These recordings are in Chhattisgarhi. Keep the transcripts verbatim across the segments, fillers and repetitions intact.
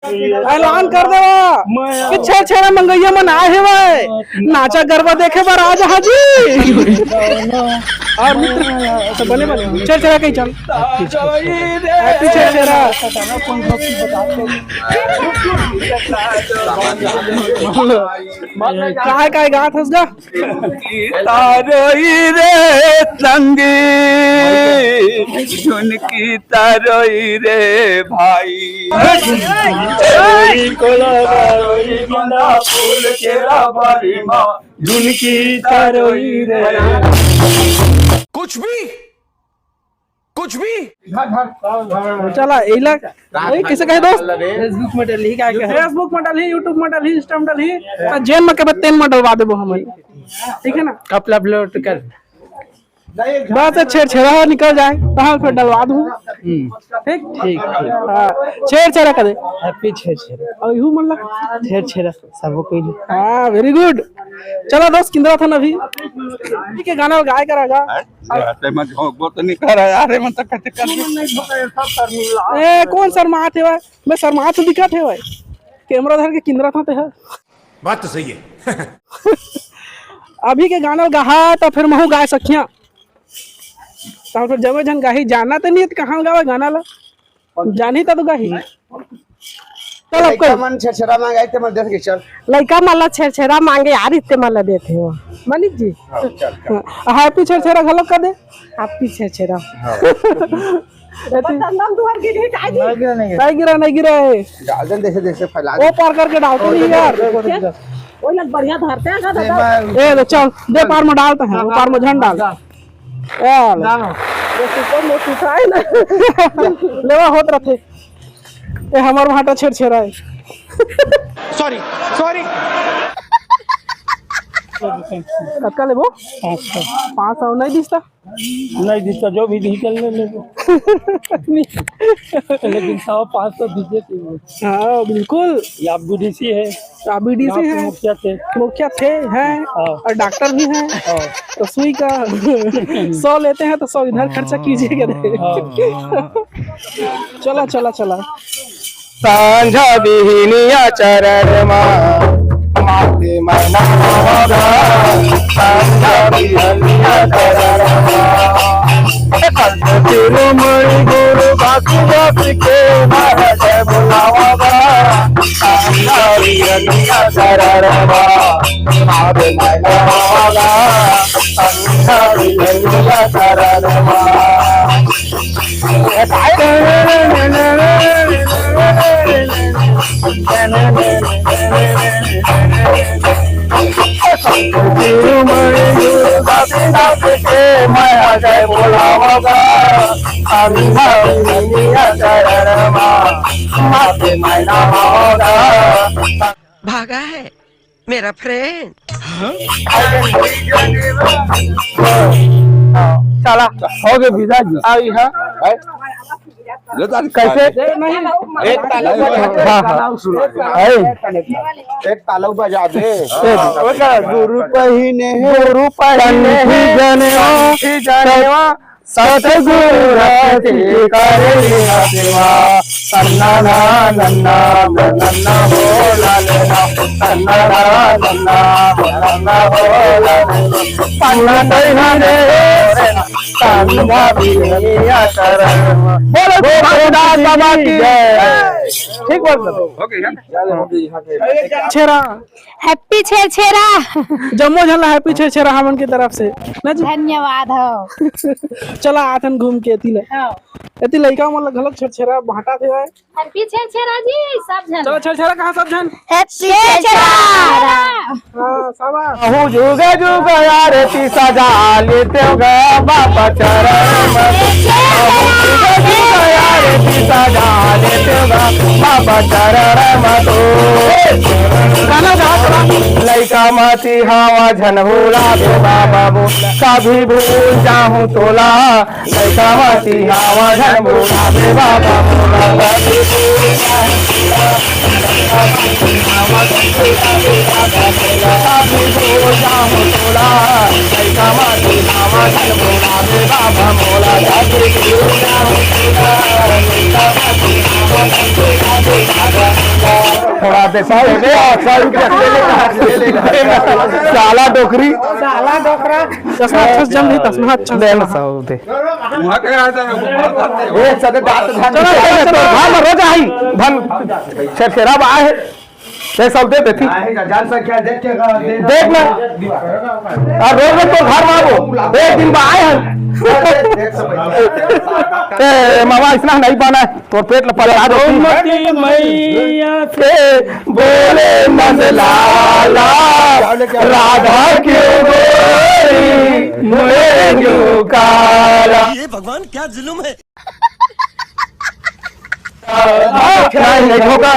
ऐलान कर देवा कि छेरछेरा मंगइया मन आए हेवय, नाचा गरबा देखे बर आ जहा जी। और मित्र, सब बने बने छेरछेरा कही चल। Happy छेरछेरा। काय काय गात हस गा? की तारोई रे संगी, झुनकी तारोई रे भाई। तारोई कोला तारोई गेंदा फूल के राबारी माँ, झुनकी तारोई रे। कुछ भी, कुछ भी। चला, एला, ए, कैसे कहे दोस्त? Facebook में डलही, का कहे? Facebook में डलही, YouTube में डलही, Insta में डलही, त जेन में कबे तेन में डलवा देबो हमन। ठीक है ना? अपना upload कर। बस, छेरछेरा निकल जाए, तहाँ फिर डलवा दूँ। हम्म। ठीक? ठीक, ठीक। हाँ, छेरछेरा कर दे। Happy छेरछेरा। और यू मन ला? छेरछेरा, सबो कोई ले। हाँ, very good। चला दोस्त, किंदरा था ना अभी। ठीक है, गाना गाय करा गा। हैं? ये हाथे में झोंकबो तो नहीं कर रहा यार, ये मन तो कटे कर। ए, कौन शर्मात हे भाई? मैं शर्मात तो दिखत हे भाई। Camera धर के किंदरा था ते है। बात तो सही है। अभी के गाना गाहा तो फिर महू गाय सखिया। तो फिर जमे झन गाही, जाना तो नहीं है तो कहाँ गावे गाना ला। जानही त तो गाही। चल, अब लइका कोई मन छेरछेरा मांगे, आइते मन देख के चल। लइका मन ला छेरछेरा मांगे यार, इतने मन ला देते हो। मनीष जी। हाँ, चल, चल। हाँ, Happy छेरछेरा घलो कर दे। Happy छेरछेरा। हाँ। एती। बर्तन दम तुहर गिरी, काहे जी? नहीं गिरा, नहीं गिरा। नहीं गिरा, नहीं गिरा है। डाल दे, जैसे, जैसे फैला ओ दे। पार करके डालते नहीं यार। देखो, देखो, देखो। ओए लग बढ़िया धरते हैं का ये दादा? मैं ए, ले चल, दे पार में डालते हैं, वो पार में झन डाल। डाल। ए, ले। डालो। ये सुपर में सुखाए ना। लेवा होत रथे। ए, हमर भाटा छेरछेरा है। Sorry, sorry। कतका लेबो? पाँच सौ। पाँच सौ नहीं दिसता? नहीं दिसता, जो भी digital ले लेबो। लेकिन सौ पाँच सौ दीजिए चाहिए। हाँ, बिल्कुल। ये आप BDC है। आप BDC गाँव के हैं। मुखिया थे। मुखिया थे, हैं। हाँ। और डॉक्टर भी हैं। हाँ। तो सुई का सौ लेते हैं तो सौ इधर खर्चा कीजिए कहते हैं। हाँ। चला, चला, चला। सांझा बिहनिया चरण मा माथे मैना होगा। सांझा बिहनिया चरण मा कल शिरोमणि गुरु बासी बासी के महाराज बुलावा। सांझा बिहनिया चरण मा माथे मैना होगा। सांझा बिहनिया चरण मा भागा है मेरा friend। चला, हो गए विदा जी। आओ यहाँ। कैसे? एक ताला ऊपर जाते हैं, हाँ, हाँ। गाना सुनो। है। एक ताला ऊपर जाते हैं। गुरु पहिने हे, गुरु पहिने हे, जनेवा, जनेवा। सतगुरु रति करे सेवा। तन्ना ना नन्ना नन्ना हो लालना। तन्ना ना नन्ना नन्ना हो लालना। तन्ना तैना रे। तन्ना बिहनिया चरण। बोलो भोलेनाथ बाबा की जय। ठीक बात बोलो। छेरा। Happy छेरछेरा। जम्मो झन ला happy छेरछेरा हमन के तरफ से। ना जी? धन्यवाद हो। चला आथन घूम के एती ले। हाँ। एती लइका मन ला घलोक छेरछेरा बांटा थे भाई। Happy छेरछेरा जी, सब झन। चलो छेरछेरा कहा सब झन? Happy छेरछेरा। हाँ, शाबाश। अहो जुग जुग आरती सजा लेते हो गा बाबा चरण में। अहो जुग जुग आरती सजा लेते हो गा बाबा चरण में तो। गाना गा थोड़ा। लइका मती हवा झन भूला दे बाबा वो, कभी भूल जाहूँ तोला। लइका मती हवा झन भूला दे बाबा मोला। दे, सौ रुपया, सौ रुपया। साला डोकरी। साला डोकरा। जसना अच्छा से जम रही, तसना अच्छा से ले ना, सौ दे। ए, सदे दांत धान। चलो, चलो, चलो। हाँ, रोज आई। धन छेरछेरा बा है। ये सब दे देती। जनसंख्या देख के का, दे देख ना। और रोज रोज तो घर में आबो। एक दिन बा आए हम। ए, मामा, इसना नहीं बना है। तोर पेट ल पलटा दो। गोमती मैया से बोले नंद लाला, राधा क्यों गोरी, मुझे क्यों काला। ये भगवान, क्या जुल्म है। नहीं, नहीं, धोखा न,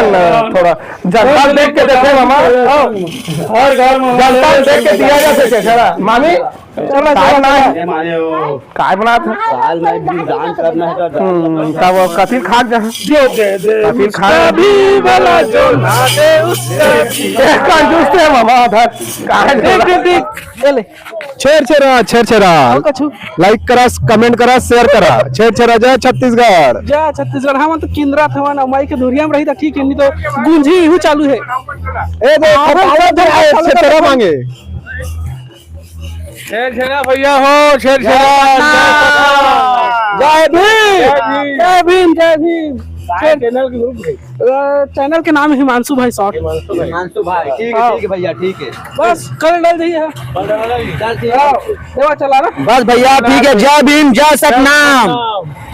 थोड़ा जनता देख के देखे मामा। हर घर में जनता देख के दिया जा सके, चला, मामी। चला, चला, चला। काय बनात हे? साल में एक दिन दान करना है तो हम्म, तब वो कथी खात जा? जो दे दे कथी उसका खात? भी भला जो ना दे उसका भी। ए, कंजूस है मामा, उधर। काय देख, देख, देख। ये ले। छेरछेरा, छेरछेरा। और कछु? Like करा, comment करा, share करा। छेरछेरा जय छत्तीसगढ़। जय छत्तीसगढ़। हम तो किंदरा थवन, माई के धुरिया में रही था, ठीक है, नहीं तो गुंजी हूँ चालू है। ए, दे, हाँ, खटारा हाँ, दे, हाँ, छेरछेरा हाँ। मांगे। छेरछेरा भैया हो, छेरछेरा। जय भीम। जय भीम, जय भीम। Channel के नाम है हिमांशु भाई शॉर्ट। हिमांशु भाई, ठीक है, हाँ। ठीक है भैया, ठीक है। बस, कल डाल दीजिए। चल, ठीक है। हाँ, देवा चला ना। बस भैया, ठीक है। जय भीम, जय सतनाम।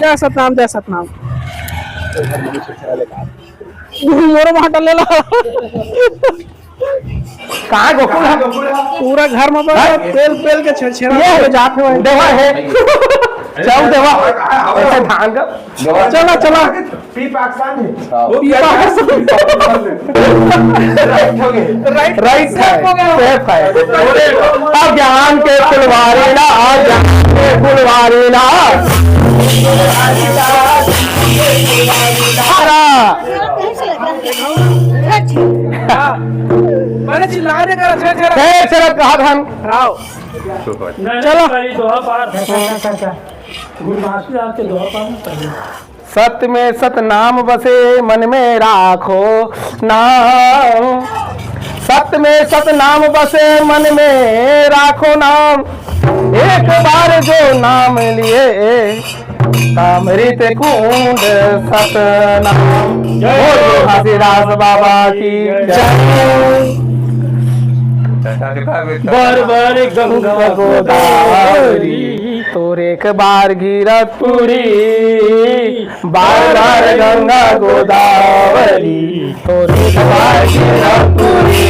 जय सतनाम, जय सतनाम। मोरो वहाँ डाल लेला। कहाँ गोकुल है? पूरा घर में बस हाँ? पेल, पेल के छेरछेरा ये में जात है। देवा है। चल देवा। ऐसे धान का। चला, चला। पी पाकिस्तान है। हाँ। पी पाकिस्तान। Right हो गए। Right, right है। Safe हो गया। Safe है। अज्ञान के फुलवारी ना, अज्ञान के फुलवारी ना। अरे। हाँ। मैंने चिल्ला दे कर छेरछेरा। छेरछेरा कहा था हम। आओ। चलो। भाई, दोहा पाठ। गुरु घासीदास के दोहा पाठ में पढ़िए। सत में सत नाम बसे मन में राखो नाम। सत में सत नाम बसे मन में राखो नाम। एक बार जो नाम लिए अमृत कुंड सतनाम। जय बोल हो। घासीदास बाबा की जय। जय। बार बार गंगा गोदावरी, तोर एक बार गिरत पुरी। बार बार गंगा गोदावरी, तोर एक बार गिरत पुरी।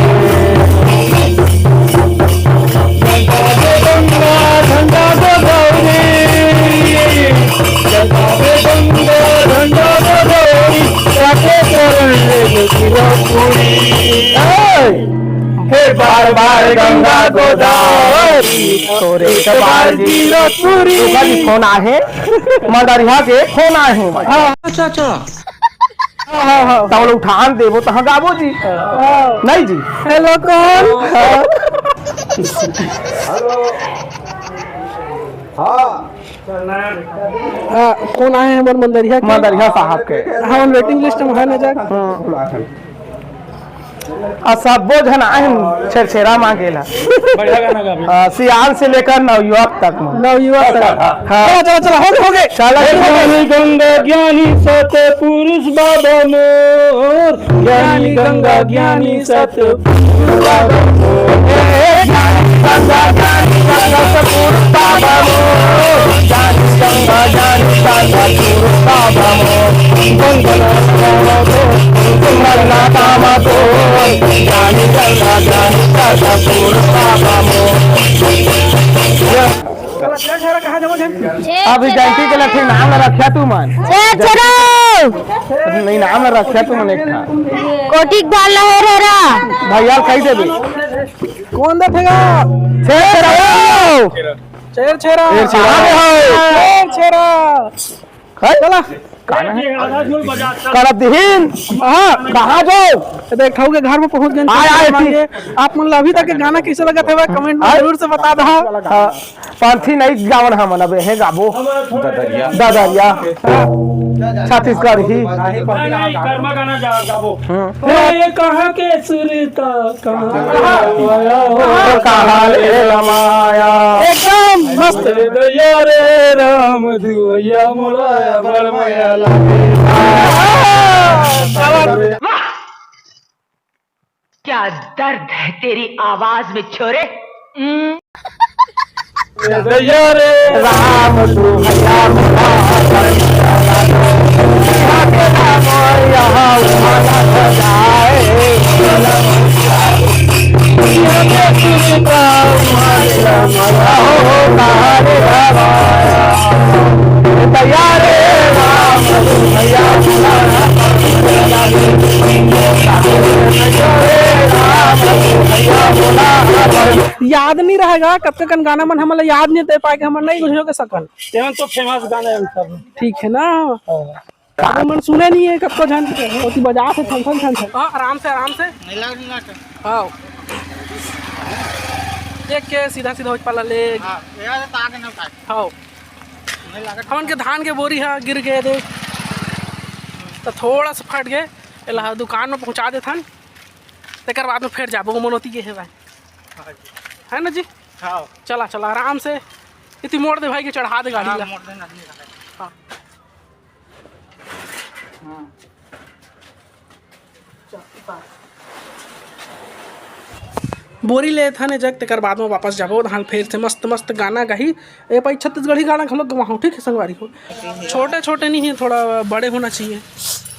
गंगा गोदावरी, गंगा गोदावरी, साथे चरण ले गिरत पुरी। हे बार बार गंगा गोदावरी, तोर एक बार गिरत पुरी। ओकर भी फोन आहे, मदरिया के फोन आहे। हाँ। अच्छा, अच्छा। हाँ, हाँ, हाँ। तब उठान देबो तहाँ गाबो जी। हाँ। नहीं जी। Hello, कौन? हाँ। हाँ। हाँ, फोन आहे हमर मदरिया के। मदरिया साहब के। हाँ, हम waiting list में है ना जा। हाँ। आ, सब्बो झन आहिन छेरछेरा मांगे ला। बढ़िया गाना गाबे। आ, सियान से लेकर नवयुवक तक में। नवयुवक तक। हाँ। चला, चला, चला, हो गए, हो गए। चला, ज्ञानी गंगा ज्ञानी सतपुरुष बाबा मोर, ज्ञानी गंगा ज्ञानी सतपुरुष बाबा मोर। ए, ज्ञानी गंगा ज्ञानी सतपुरुष बाबा मोर, ज्ञानी गंगा ज्ञानी सतपुरुष बाबा मोर। अभी जयंती के लट्ठी नाम ला रखिया तू मन। छेरछेरा। नहीं, नाम ला रखिया तू मन एक ठा। कोटिक भाला हो रे रा। भैया कही देबे। कौन देखेगा? छेरछेरा। छेरछेरा। छेरछेरा। छेरछेरा। हैं? चला। काना है? करत दिहिन। हाँ। कहाँ जाओ? देख, ठाऊ के घर में पहुँच गए। आय, आय, मांगे। ठीक। आप मन ला अभी तक के गाना कैसे लगत हे, comment में आय। जरूर से बता दहा। हाँ। पंथी नहीं गावन हमन, अब हे गाबो। ददरिया। ददरिया। हाँ। छत्तीसगढ़ी। नहीं, नहीं, कर्मा गाना गा-, गाबो। हम्म। ए, कहाँ के सुरता, कहाँ ले रमाया हो, कहाँ ले रमाया। एकदम मस्त। अरे दैया रे राम, दुवैया मोला बड़ माया लागे। क्या दर्द है तेरी आवाज में, छोरे। हम्म। दैया रे राम, तू भैया मोला। याद नहीं रहेगा, कतका कन गाना मन हमन ला याद नहीं दे पाए के हमन नहीं कुछ हो के सकन। तेमन तो फेमस गाना है सब। ठीक है ना? हाँ। अरे मन सुने नहीं है, कतको झन ओती बजा से छन छन छन छन। हाँ, आराम से, आराम से। नहीं लग, नहीं लग। हाँ। देख के सीधा सीधा हो पाला ले। हाँ, ये वाला तो आगे ना उठाए। हाँ। नहीं लगा। हमन के धान के बोरी हा गिर गए दे, तो थोड़ा सा फट गए, एला दुकान में पहुँचा देथन, तेकर बाद में फिर जाबो, ओमन ओती के हे भाई। हाँ जी। है ना जी? हाँ। चला, चला, आराम से। इति मोड़ दे भाई के, चढ़ा दे गाड़ी हाँ, ला। मोड़ देना, नहीं लगा। हाँ। बोरी ले थाने जग, तेकर बाद में वापस जाबो धान। फेर से मस्त मस्त गाना गाही। ए भाई, छत्तीसगढ़ी गाना घलो गवाहूँ, ठीक है संगवारी हो। छोटे छोटे नहीं है, थोड़ा बड़े होना चाहिए,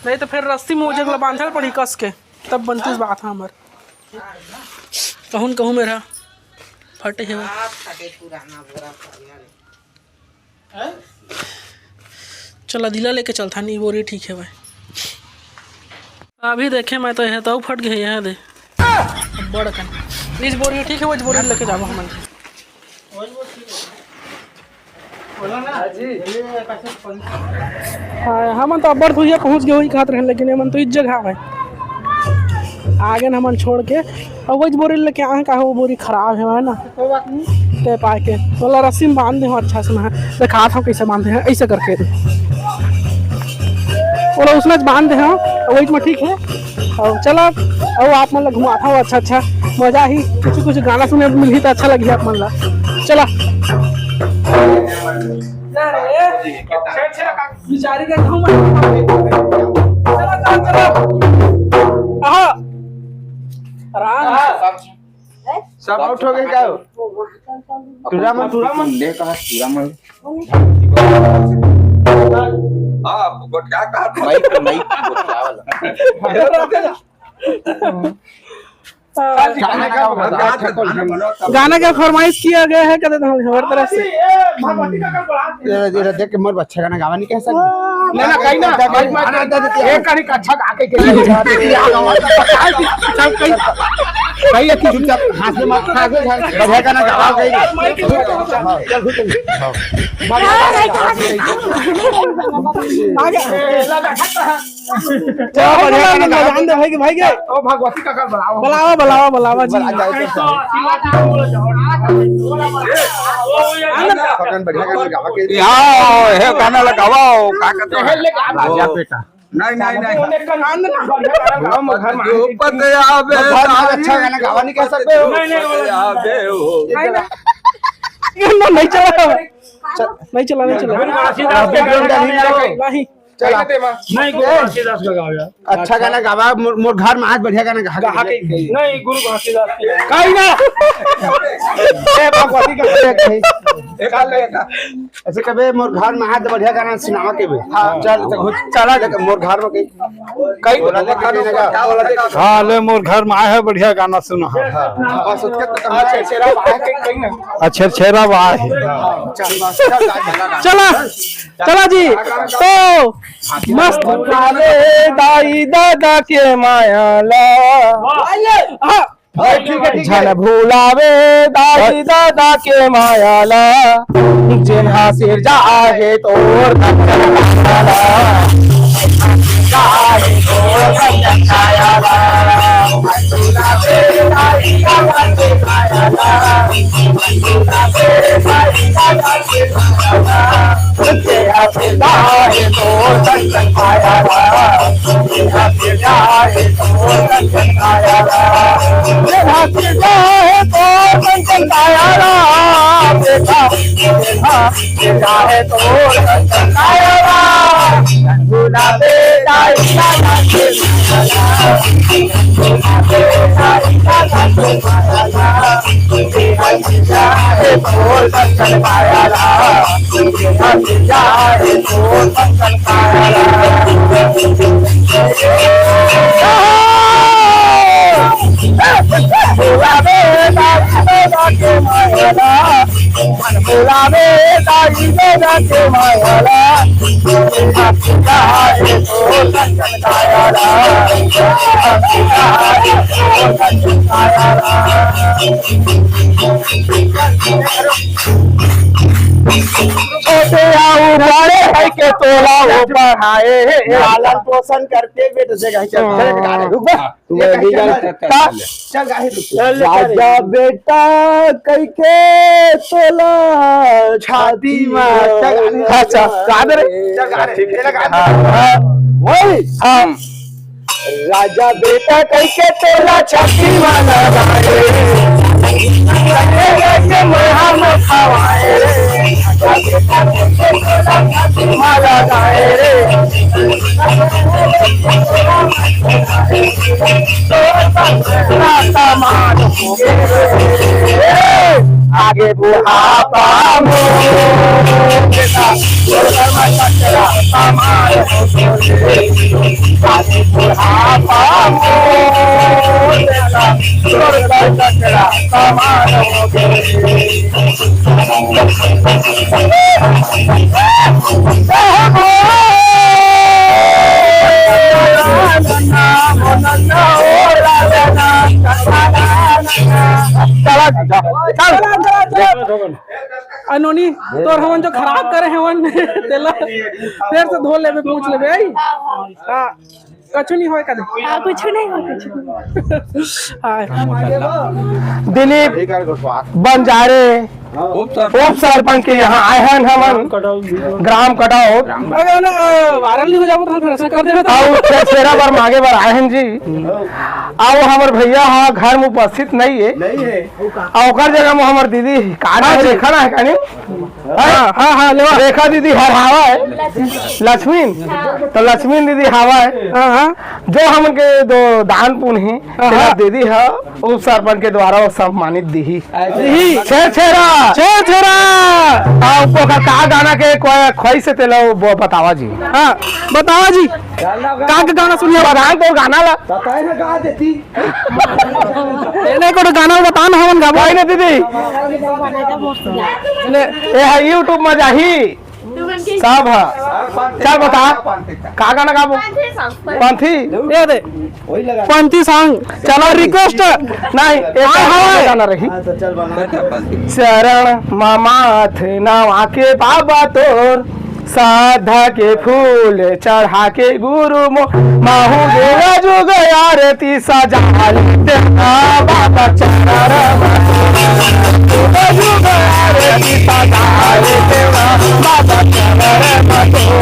नहीं तो फिर रस्सी में वो जगह बांधल पड़ी कस के, तब बनतीस बात है हमर। कहूँ न कहूँ मेरा फटे हे। चल, अदिला लेके चलथन, ई बोरी ठीक हे भाई। अभी देखे मैं तो, यह तो फट गए, यह दे। बड़ कन। इस बोरी ठीक है, वो बोरी लेके जाबो हमन। हाँ, हमन तो अब्बड़ दुरिहा पहुँच गए, वही कहत रहन, लेकिन एमन तो इस जगह है। आगे न हमन छोड़ के, अब वही बोरी लेके आए, का वो बोरी खराब है, है ना? कोई बात नहीं। ते पाए के, तोला रस्सी में बांध दे हो, अच्छा से ना, दिखात हो कैसे बांधे हैं, ऐसे करके। ओला उसने बांध दे हो, वही में ठीक है। अउ चला, अउ आप मन ला घुमात हव, अच्छा अच्छा मजा ही, कुछ कुछ गाना सुने मिलही त अच्छा लगही आप मन ला। चला। बिचारी के घूम। चला, चला, चला। आहा। आराम। सब आउट हो गए का? टूरा मन, टूरा मन। ले कहा टूरा मन। हाँ, गोटिया कहा। माइक, माइक गोटिया वाला। गाना का, गाना का फरमाइश किया गया है, कहते हैं हमारी तरफ से। ये, ये देख के मोर अच्छा गाना गावा नहीं कह सकते। ना, ना, कहीं ना, कहीं ना, एक कहीं अच्छा गा के, के, सब कहीं, कहीं अच्छी चुपचाप, हाथ में मत खा, बढ़िया गाना गावा, कहीं। चल, चल, चल। आगे। चलो, बढ़िया गाना गावा। जान दे भाई के, भाई के। ओ भगवती काका बुलावा। बुलावा, बुलावा, बुलावा जी। बुला जाओ, तो। पकन बढ़िया गाना गावा के। आओ, हे गाना लगावा, का कहते हैं? राजा बेटा। नहीं, नहीं, नहीं। बढ़िया गाना गावा, मोर घर में आके। ऊपर से आवे, मोर घर में अच्छा गाना गावा नहीं कह सकते हो? नहीं, नहीं, नहीं। आवे हो। नहीं, नहीं। नहीं चला। नहीं चला, नहीं चला। घासीदास के गाना गावे। नहीं। चला। नहीं, गुरु घासीदास का गाओ यार। अच्छा गाना गावा, मोर, मोर घर में आज बढ़िया गाना गा के। नहीं, गुरु घासीदास के। कहीं ना। ए, भगवती का कहे कहीं। एक हाल लेगा। ऐसे कबे मोर घर में आज बढ़िया गाना सुनावा के बे। हाँ, चल, तो घुस, चला जा, मोर घर में कहीं। कहीं तो बोला दे, क्या बोला दे? हाँ, ले, मोर घर में आए है, बढ़िया गाना सुना। हाँ, बस उसके तो अच्छा, छेरा बाहर के कहीं ना। अच्छा, छेरा बाहर है। हाँ, चल, बस, चल, चल, चल। चला। चला जी, तो मस्त। भुलावे दाई ददा के माया ला। हाँ। ठीक है, ठीक है। झन भुलावे दाई ददा के माया ला, जेन हा सिरजा आहे तोर कंचन काया ला। छोटे आऊ बड़े है के तोला वो पढ़ाए। पालन पोषण करके बेटा से कहीं चल, चल, चल, रुक बे। हाँ। तू ये कहीं चल, चल, चल, का? चल, चल, चल, चल, चल, चल, राजा बेटा कह के तोला छाती में, चल, चल, अच्छा, गा दे रे। चल, गा दे, चल, गा दे। हाँ, हाँ। वही। हाँ। राजा बेटा कह के तोला छाती वाला गाए रे। लगे लगे मैं हम खवाए रे। माला गाए रे। सामान हो गे रे। आगे बुढ़ापा मोर। चला, चला। अनोनी, तोर हमन जो खराब करे हवन, तेला फेर से धो लेबे, पूछ लेबे, आई? हाँ, कछु नहीं होय कदे। हाँ, कुछ नहीं हो, कुछ नहीं। हाँ। दिलीप बंजारे, उप सरपंच। उप सरपंच के यहाँ आए हन हमन, ग्राम कटौत। अरे ना, viral नहीं हो जाबो तो हम ऐसा कर देबे तो। अउ छेरछेरा बर मांगे बर आए हन जी। अउ हमर भैया हा घर में उपस्थित नहीं है। नहीं है। अउ ओकर जगह में हमर दीदी का नाम है, रेखा ना है कानी? हाँ, हाँ, हाँ, लेवा। रेखा दीदी हर हावा है, लक्ष्मी। तो लक्ष्मी दीदी हावा है। हाँ, हाँ। जो हमन के दो दान पुण्य है, हाँ, तेला हाँ। दीदी हा उप सरपंच के द्वारा वो सम्मानित दीही। दीही। छेरछेरा। छेरछेरा। हाँ, ओकर का गाना के कोई ख्वाहिश है तेला वो ब-, बतावा जी। हाँ, बतावा जी। का के गाना सुनिया? बता तो गाना ला। बताए ना गा देती। ए, नहीं, कोनो गाना बता ना, हमन गाबो। कोई नहीं दीदी। ले। ए हा YouTube में जाही। सब हा। चल बता। का गाना गाबो? पंथी। ये दे। पंथी song। चला request। नहीं, एक हाँ, हाँ। गाना रही। हाँ, तो चल बना। चरण ममाथ नवा के बाबा तोर। साधा के फूल चढ़ा के गुरु मो-, माहू गेला जुग आरती सजा लेते बाबा चरण में। जुग आरती सजा लेते बाबा चरण में।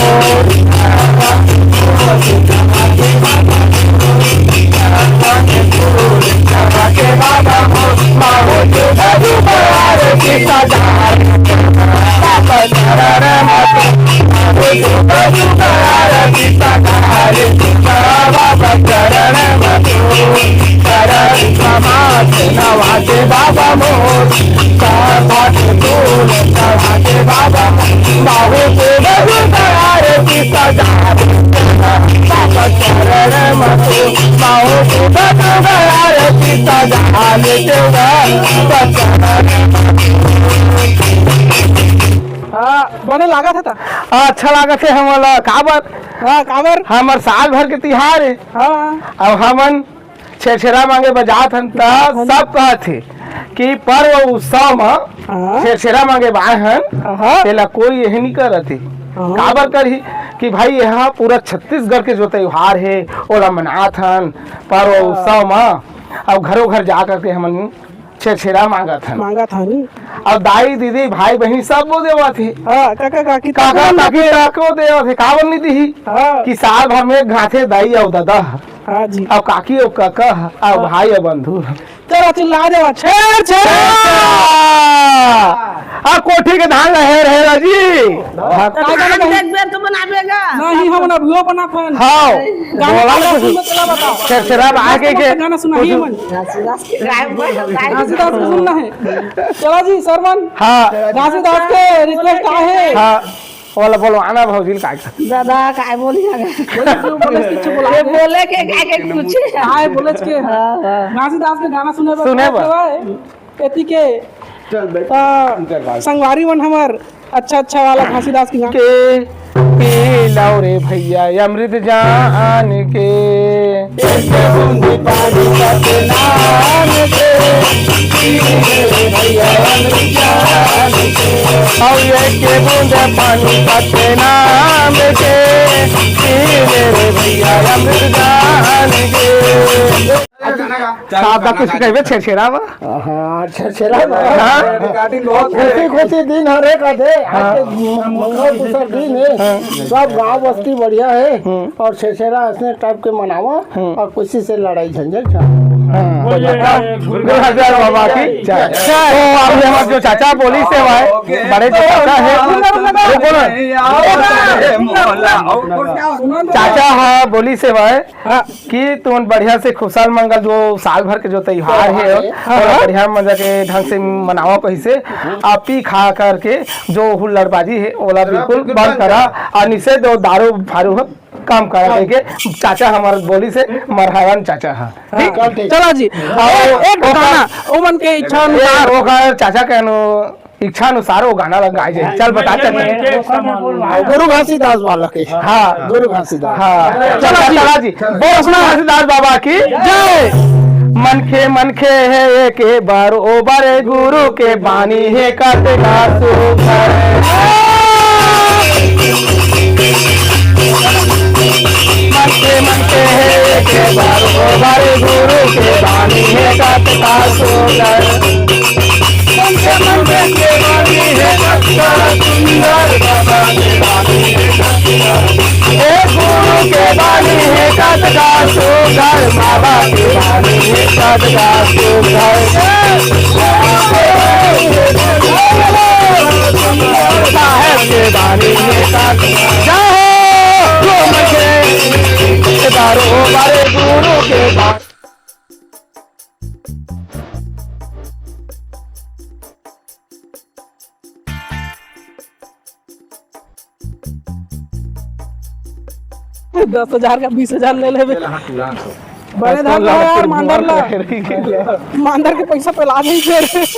हाँ, बने लागत हे त। अच्छा लागत हे हमला, काबर? हाँ, काबर? हमर साल भर के तिहार हे। हाँ। अब हमन छेरछेरा मांगे बर जात हन त सब कहत हे कि पर्व उत्सव म हाँ। छेरछेरा मांगे बर आए हन, हाँ। तेला कोई यही नहीं करत हे। हाँ। काबर करही कि भाई, यहाँ पूरा छत्तीसगढ़ के जो त्योहार हे, ओला मनात हन पर्व हाँ। उत्सव म। अब घरों घर जा करके हमन छेरछेरा मांगत हन। मांगत हन। अउ दाई, दीदी, भाई, बहिनी सब वो देवत हे। हाँ, काका, काकी, काका, तको काकी, देवत हे। तको देवत हे, काबर नहीं दिही? हाँ। कि साल भर में एक घांथे दाई अउ ददा। हाँ जी। अउ काकी अउ काका, अउ हाँ। भाई अउ बंधु। चलो चिल्ला देवा, छेरछेरा! छेरछेरा! आ कोठी के धान ला हेर हेरा जी। हाँ। का गाना हम गाई? देख बेर तो बनाबे गा। नहीं, हम ना वो बना पान। हाँ। गाना बोला कौन तो सुन, चला बता। छेरछेरा में आगे के गाना सुनाइए मन। घासीदास के गाय बोल, गाय घासीदास को सुनना है। चलो जी, सरवन। हाँ। घासीदास के request का है? हाँ। वाला बोलवाना भौजी का। दादा, काय बोली ना? बोले, बोले, कुछ बोला ये दे। बोले के, काय के कुछ? हाँ, ये बोले के। हाँ, हाँ। घासीदास के गाना सुने बर सुने बर। एती के, चल बेटा, आ, अंदर बात। संगवारी मन हमर अच्छा, अच्छा वाला घासीदास के गाना। के पी लव रे भैया अमृत जान के। एक बूंद पानी का नाम के, पी ले रे भैया अमृत जान के। और एक बूंद पानी का नाम के, पी ले रे भैया अमृत जान के। साहब का कुछ कहबे छेरछेरा बा? हाँ, छेरछेरा बा। हाँ? खुशी खुशी दिन हरे का दे। हाँ। आज मंगल दूसर दिन है। हाँ। सब गांव बस्ती बढ़िया है। हम्म। और छेरछेरा ऐसने type के मनावा हम्म। और खुशी से लड़ाई झंझट झगड़ा। हाँ। बोलिए, गुरु हजारों बाबा की जय। जय। तो अभी हमारे जो चाचा बोली से भाई, बड़े जो चाचा है, वो बोलो। चाचा हाँ बोली से भाई, हाँ। कि तुमन बढ़िया से खुशहाल मंगल जो साल भर के जो त्योहार हे, त्योहार हे। ओला हाँ। बढ़िया मजा के ढंग से मनावा कहिसे, आ पी खा करके जो हुल्लड़बाजी हे, ओला शराब बिल्कुल बिल्कुल बंद बंद करा, करा। आ निषेध और दारू फारू ह कम करा हाँ। कहिके चाचा हमार बोली से मरहावन चाचा हा। हाँ। ठीक? चला जी, और एक, एक ओकर गाना, ओमन के इच्छा अनुसार। ओकर चाचा के अनु-, इच्छा अनुसार वो गाना ला गाए जाए। चल बता चल। गुरु घासीदास वाला के। हाँ। गुरु घासीदास। हाँ। चला जी। चला जी। बोल घासीदास बाबा की जय। मनखे मनखे हे एक बार ओ बारे गुरु के बानी हे कतका सुघर। मनखे मनखे हे एक बार ओ बारे गुरु के बानी हे कतका सुघर। संत मंदिर के बानी हे कतका सुंदर, बाबा के बानी हे कतका। हे गुरु के बानी हे कतका सुंदर, बाबा के बानी हे कतका सुंदर। साहेब के बानी हे कतका। जय हो, जो मुझे दारो बारे गुरु के बानी। दस हजार का बीस हजार ले लेबे। बड़े धन ला यार, मांदर ला। मांदर के पैसा पेला दे फिर।